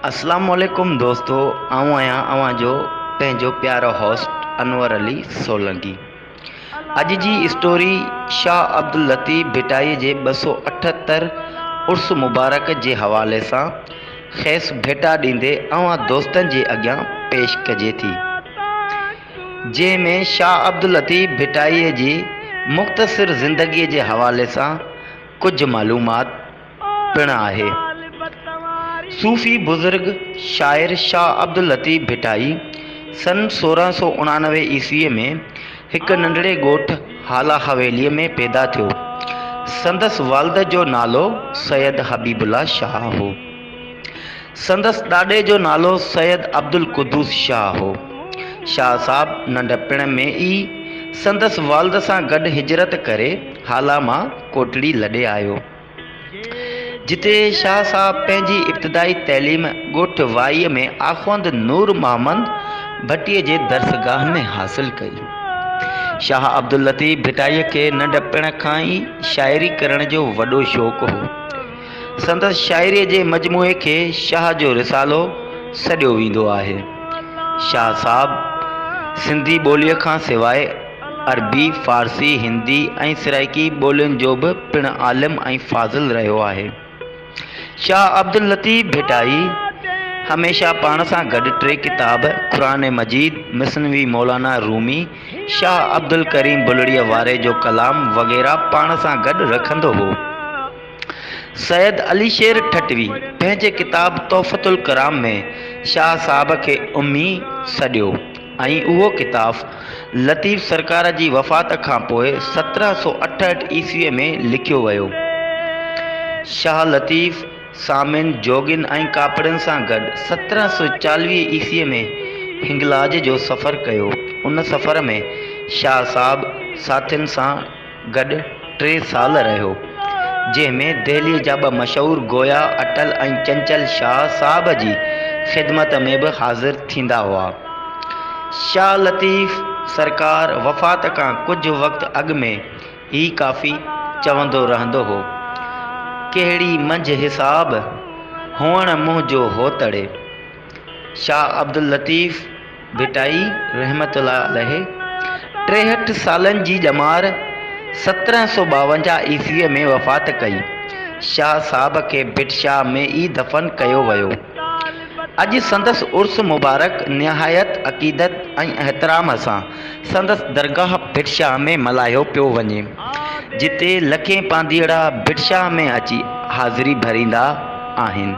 اسلام عليڪم دوستو آئون آهيان اوهان جو پنهنجو پيارو هوسٽ انور علي سولنگي اڄ جي اسٽوري شاهه عبداللطيف ڀٽائي جي 278 عرس مبارڪ جي حوالي سان کيس ڀيٽا ڏيندي اوهان دوستن جي اڳيان پيش ڪجي ٿي جنهن ۾ شاهه عبداللطيف ڀٽائي جي مختصر زندگي جي حوالي سان ڪجهه معلومات پڻ آهي. صوفي بزرگ شاعر شاهه عبداللطيف ڀٽائي سن 1689 عيسويء ۾ هڪ ننڍڙي ڳوٺ هالا حويليء ۾ پيدا ٿيو. سندس والد جو نالو سيد حبيب الله شاهه هو. سندس ڏاڏي جو نالو سيد عبدالقدوس شاهه هو. شاهه صاحب ننڍپڻ ۾ ئي سندس والد سان گڏ هجرت ڪري هالا مان ڪوٽڙي لڏي آيو. جتي شاهه صاحب پنهنجي ابتدائي تعليم ڳوٺ وائيء ۾ آخوند نور محمد ڀٽيء جي درسگاهه ۾ حاصل ڪئي. شاهه عبداللطيف ڀٽائيء کي ننڍپڻ کان ئي شاعري ڪرڻ جو وڏو شوق هو. سندس شاعريء جي مجموعي کي شاهه جو رسالو سڏيو ويندو آهي. شاهه صاحب سنڌي ٻوليء کان سواء عربي، فارسي، هندي ۽ سرائيڪي ٻولين جو به پڻ عالم ۽ فاضل رهيو آهي. شاهه عبداللطيف ڀٽائي هميشه پاڻ سان گڏ ٽي ڪتاب قرآن مجيد، مثنوي مولانا رومي، شاهه عبدالڪريم بلڙيء واري جو ڪلام وغيره پاڻ سان گڏ رکندو هو. سيد علي شير ٺٽوي پنهنجي ڪتاب تحفة الڪرام ۾ شاهه صاحب کي امي سڏيو ۽ اهو ڪتاف لطيف سرڪار جي وفات کان پوء 1768 عيسويء ۾ لکيو ويو. شاهه لطيف سامين، جوڳين ۽ ڪاپڙين سان گڏ 1740 عيسويء ۾ هنگلاج جو سفر ڪيو. ان سفر ۾ شاهه صاحب ساٿين سان گڏ ٽي سال رهيو، جنهن ۾ دهليء جا ٻه مشهور گويا اٽل ۽ چنچل شاهه صاحب جي خدمت ۾ به حاضر ٿيندا هئا. شاهه لطيف سرڪار وفات کان ڪجهه وقت اڳ ۾ هي ڪافي چوندو رهندو هو، ڪهڙي منجهه حساب، هئڻ منهنجو هوتڙي. شاهه عبداللطيف ڀٽائي رحمة الله عليه 63 سالن جي ڄمار 1752 عيسويء ۾ وفات ڪئي. شاهه صاحب کي ڀٽ شاهه ۾ ئي دفن ڪيو ويو. اڄ سندس عرس مبارڪ نهايت عقيدت ۽ احترام سان سندس درگاهه ڀٽ شاهه ۾ ملهايو پيو وڃي، جتي لکين پانڌيئڙا ڀٽ شاهه ۾ اچي حاضري ڀريندا آهن.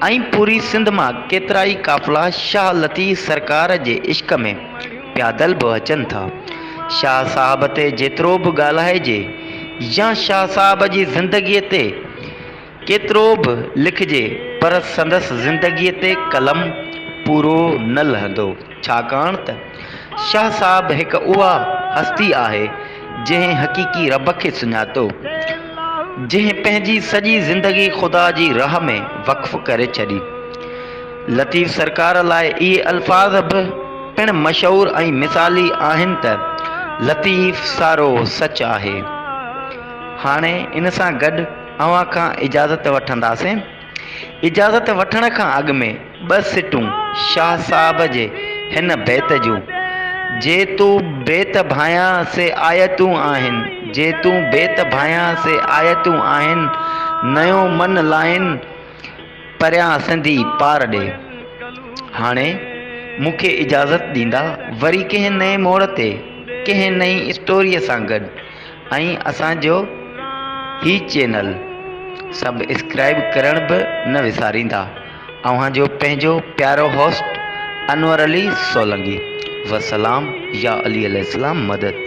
۽ پوري سنڌ مان ڪيترائي قافلا شاهه لطيف سرڪار جي عشق ۾ پيادل به اچن ٿا. شاهه صاحب تي جيترو به ڳالهائجي يا شاهه صاحب جي زندگيء تي ڪيترو به لکجي پر سندس زندگيء تي قلم پورو نه لهندو. ڇاڪاڻ ته شاهه صاحب هڪ اها هستي آهي، جنهن حقيقي رب کي سڃاتو، جنهن پنهنجي سڄي زندگي خدا جي راهه ۾ وقف ڪري ڇڏي. لطيف سرڪار لاء اهي الفاظ به پڻ مشهور ۽ مثالي آهن ته، لطيف سارو سچ آهي. هاڻي ان سان گڏ اوهان کان اجازت وٺنداسين. اجازت وٺڻ کان اڳ ۾ ٻه سٽون شاهه صاحب جي هن بيت جون، جي تون بيت ڀانيان سي آيتون آهن، جي تون بيت ڀانيان سي آيتون آهن، نيو من لائين پريان سندي پار ڏي. هاڻي مون کي اجازت ڏيندا وري ڪنهن نئين موڙ تي ڪنهن نئين اسٽوريء سان گڏ. ۽ اسان جو هي چينل سب اسڪرائب ڪرڻ به نه وساريندا اوهان جو پنهنجو پيارو هوسٽ انور علي سولنگي وسلام يا علي عليه السلام مدد.